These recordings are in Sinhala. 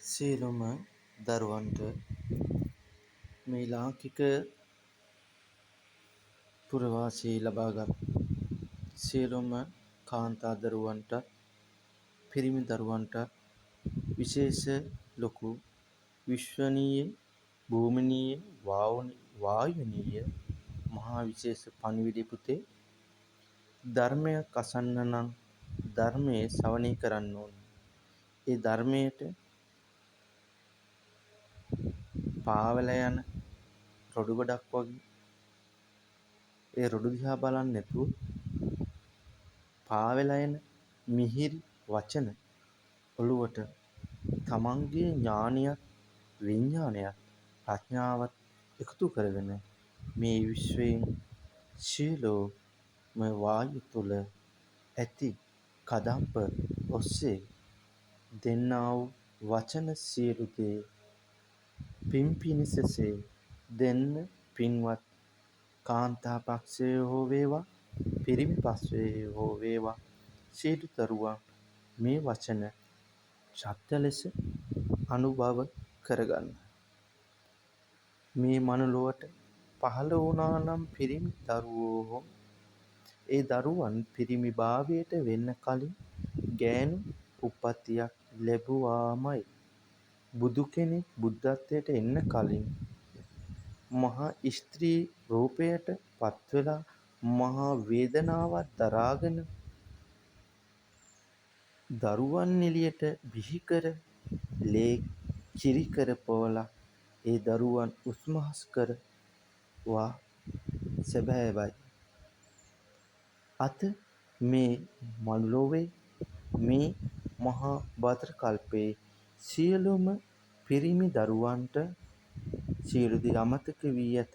සියලුම දරුවන්ට මේ ලාංකික පුරවාසී ලබාගත් සියලුම කාන්තා දරුවන්ටත් පිරිමි දරුවන්ටත් විශේෂ ලොකු විශ්වනීය, භූමිනීය, වායුනීය මහා විශේෂ පණිවිඩය පුතේ. ධර්මයක් අසන්න නම් ධර්මයේ ශ්‍රවණය කරන්න ඕනේ. ඒ ධර්මයට පාවලා යන රොඩු ගොඩක් වගේ ඒ රොඩු දිහා බලන්නේ නැතුව පාවෙලා එන මිහිරි වචන ඔළුවට තමන්ගේ ඥානියත් විඥානයත් ප්‍රඥාවත් එකතු කරගෙන මේ විශ්වයෙන් සියලුම වායු තුල ඇති කදම්ප ඔස්සේ දෙන්නා වූ වචන සියලු දේ පින් පිණිසසේ දෙන්න පින්වත් කාන්තා පක්ෂය හෝ වේවා, පිරිමි පක්ෂය හෝ වේවා, සියලු දරුවන් මේ වචන සත්‍ය ලෙස අනුභව කරගන්න. මේ මනුලොවට පහළ වුණා නම් පිරිමි දරුවෝ හෝ ඒ දරුවන් පිරිමි භාවයට වෙන්න කලින් ගෑනු උප්පත්තියක් ලැබුවාමයි. බුදු කෙනෙක් බුද්ධත්වයට එන්න කලින් මහා ස්ත්‍රී රූපයට පත් වෙලා මහා වේදනාවක් දරාගෙන දරුවන් එළියට බිහි කර ලේ කිරි කර පොවලා ඒ දරුවන් උස්මහත් කරවා සැබෑවයි. අද මේ මනුලොවේ මේ මහා භද්‍ර කල්පයේ සියලුම පිරිමි දරුවන්ට සියලු දේ අමතක වී ඇත.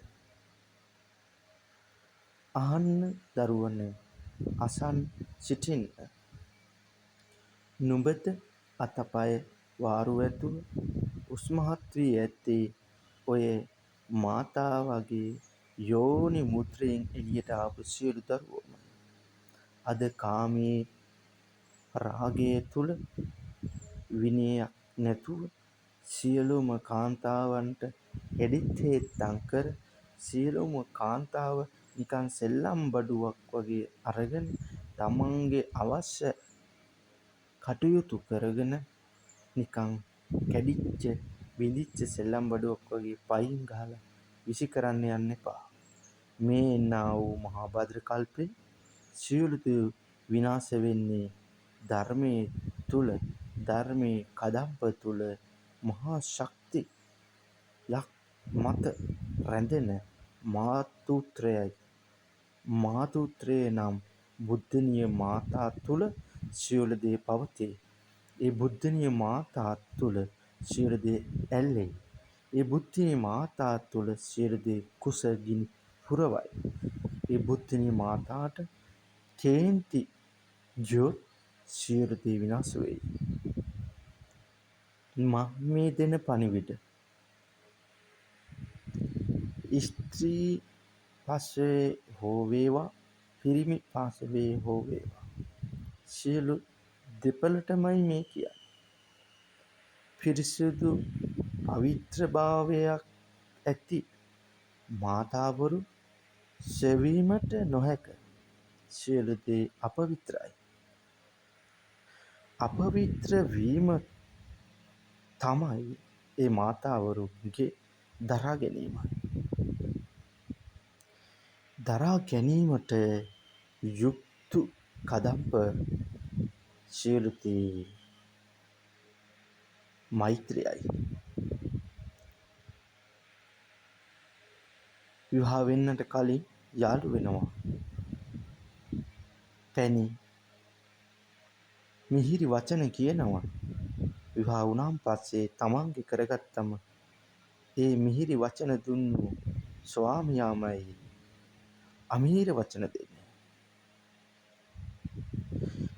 අහන්න දරුවනේ, අසන් සිටින්න. නුඹද අතපය වාරු ඇතුව උස්මහත් වී ඇත්තේ ඔය මාතාවගේ යෝනි මුද්‍රයෙන් එළියට ආපු සියලු දරුවෝමයි. අද කාමයේ රාගය තුල විනයක් නැතුව සියලුම කාන්තාවන්ට හෙඩිත් හේත්තම් කර සියලුම කාන්තාව නිකන් සෙල්ලම් බඩුවක් වගේ අරගෙන තමන්ගේ අවශ්‍ය කටයුතු කරගෙන නිකන් කැඩිච්ච බිඳිච්ච සෙල්ලම් බඩුවක් වගේ පයින් ගහලා විසි කරන්න යන්න එපා. මේ එන්නා වූ මහා භද්‍ර කල්පේ සියලු දේ විනාශ වෙන්නේ ධර්මයේ තුල, ධර්මයේ කදම්ප තුල මහා ශක්තියක් මත රැඳෙන මාතෘත්වයයි. මාතෘත්වය නම් බුද්ධනීය මාතා තුල සියලු දේ පවතී. ඒ බුද්ධනීය මාතා තුල සියලු දේ ඇල්ලේ. ඒ බුද්ධනීය මාතා තුල සියලු දේ කුස ගිනි පුරවයි. ඒ බුද්ධනීය මාතාට කේන්ති ගියොත් සියලු දේ විනාශ වෙයි. මම මේ දෙන පණිවිඩ ස්ත්‍රී පක්ෂයේ හෝ වේවා, පිරිමි පාර්ශවයේ හෝ වේවා, සියලු දෙපළටමයි මේ කියන්නේ. පිරිසිදු පවිත්‍ර භාවයක් ඇති මාතාවරු සෙවීමට නොහැක. සියලු දේ අපවිත්‍රයි. අපවිත්‍ර වීම තමයි ඒ මාතාවරුන්ගේ දරා ගැනීම. දරා ගැනීමට යුක්තු කදම්ප සියලු දේ මෛත්‍රියයි. විවාහ වෙන්නට කලින් යාළු වෙනවා. පැණි මිහිරි වචන කියනවා. විවාහ වුණාන් පස්සේ තමන්ගේ කරගත්තම ඒ මිහිරි වචන දුන්නු ස්වාමියාමයි අමිහිරි වචන දෙන්නේ.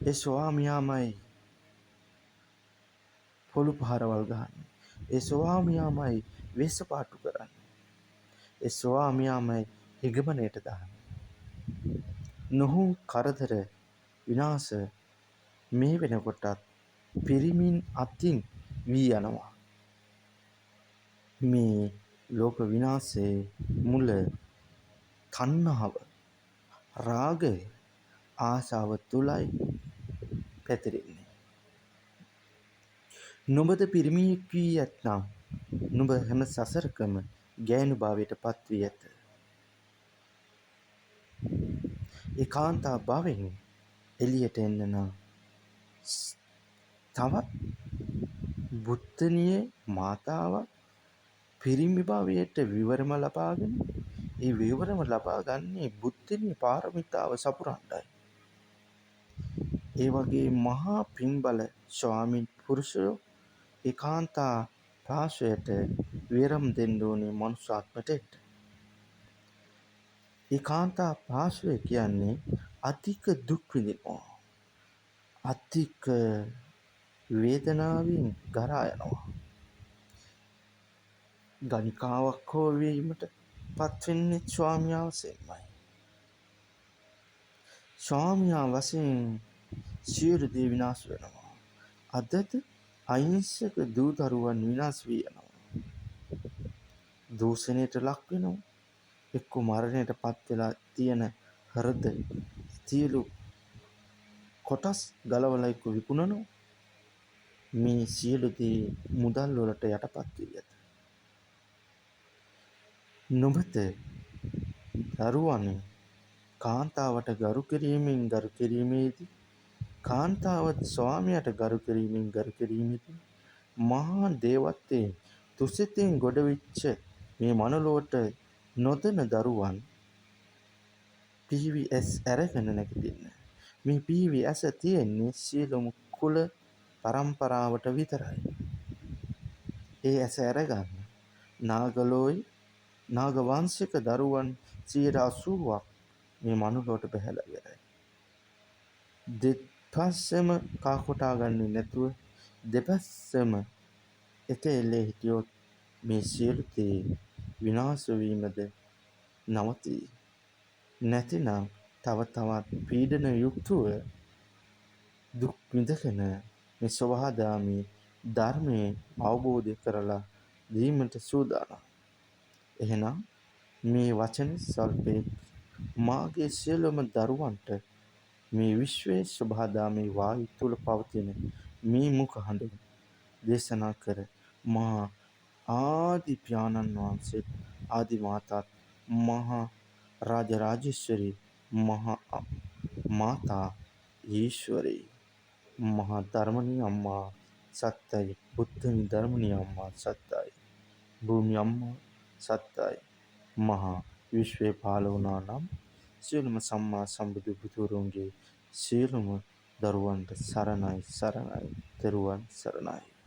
ඒ ස්වාමියාමයි පොළු පහරවල් ගහන්නේ. ඒ ස්වාමියාමයි වෙස්ස පාටු කරන්නේ. ඒ ස්වාමියාමයි හිගමනයට දාන්නේ. නොහු කරදර විනාශ මේ වෙනකොටත් පිරිමින් අතින් වී යනවා. මේ ලෝක විනාශයේ මුල තණ්හාව, රාගය, ආශාව තුලයි පැතිරෙන්නේ. නුඹද පිරිමියෙක් වී ඇත්නම් නුඹ හැම සසරකම ගෑනු භාවයට පත් වී ඇත. ඒ කාන්තා භාවයෙන් එළියට එන්න නම් තවත් බුද්ධනියේ මාතාවක් පිරිමි භාවයට විවරම ලබාගෙන, ඒ විවරම ලබා ගන්නේ බුද්ධනීය පාරමිතාව සපුරන්නයි. ඒ වගේ මහා පින්බල ස්වාමීන් පුරුෂයෝ ඒ කාන්තා පාර්ශ්වයට විවරම් දෙන්න ඕනේ මනුෂ්‍යාත්මයට එන්න. ඒ කාන්තා පාර්ශ්වය කියන්නේ අධික දුක් විඳිනවා. අධික වේදනාවෙන් ගරා යනවා. ගණිකාවක් හෝ වීමට පත්වෙන්නේ ස්වාමියා වශයෙන්මයි. ස්වාමියා වශයෙන් සියලු දේ විනාශ වෙනවා. අදද අහිංසක දූ දරුවන් විනාශ වී යනවා. දූෂණයට ලක් වෙනවා. එක්ක මරණයට පත් වෙලා තියෙන හෘද සියලු කොටස් ගලවලා එක්ක විකුණනවා. මේ සියලු දේ මුදල් වලට යටපත් වී ඇත. නුඹට දරුවනි, කාන්තාවට ගරු කිරීමෙන් ගරු කිරීමේදී, කාන්තාව ස්වාමියාට ගරු කිරීමෙන් ගරු කිරීමේදී මහා දේවත්වයෙන් තුසිතින් ගොඩවෙච්ච මේ මනුලොවට නොදෙන දරුවන් පිහිවි ඇස් අරගෙන නැගිටින්න. මේ පිහිවි ඇස තියෙන්නේ සියලුම කුල පරම්පරාවට විතරයි. ඒ ඇස අරගන්න නාගලෝයි නාග වංශික දරුවන් 80% මේ මනුලොවට බැහැලා ඉවරයි. දෙපස්සෙම කාකොටා ගන්නේ නැතුව දෙපස්සෙම එක එල්ලේ හිටියොත් මේ සියලු දේ විනාශ වීමද නවතී. නැතිනම් තව තවත් පීඩන යුක්තව දුක් විඳගෙන මේ ස්වභාවධාමී ධර්මයේ අවබෝධ කරලා දීමට සූදානම්. එහෙනම් මේ වචන ස්වල්පේ මාගේ සියලුම දරුවන්ට මේ විශ්වයේ ස්වභාවධාමී වායු තුල පවතින මේ මුඛ හඬ දේශනා කර මහා ආදි පියාණන් වහන්සේ, ආදි මාතාත්, මහා රාජරාජේශ්වරී, මහා මාතා ඊශ්වරී, මහා ධර්මණී අම්මා සත්තයි, බුද්ධනි ධර්මණී අම්මා සත්තයි, භූමි අම්මා සත්තයි, මහා විශ්වයේ පහළ වුණා නම් සියලුම සම්මා සම්බුදු බුදුවරුන්ගේ සියලුම දරුවන්ට සරණයි සරණයි, තෙරුවන් සරණයි.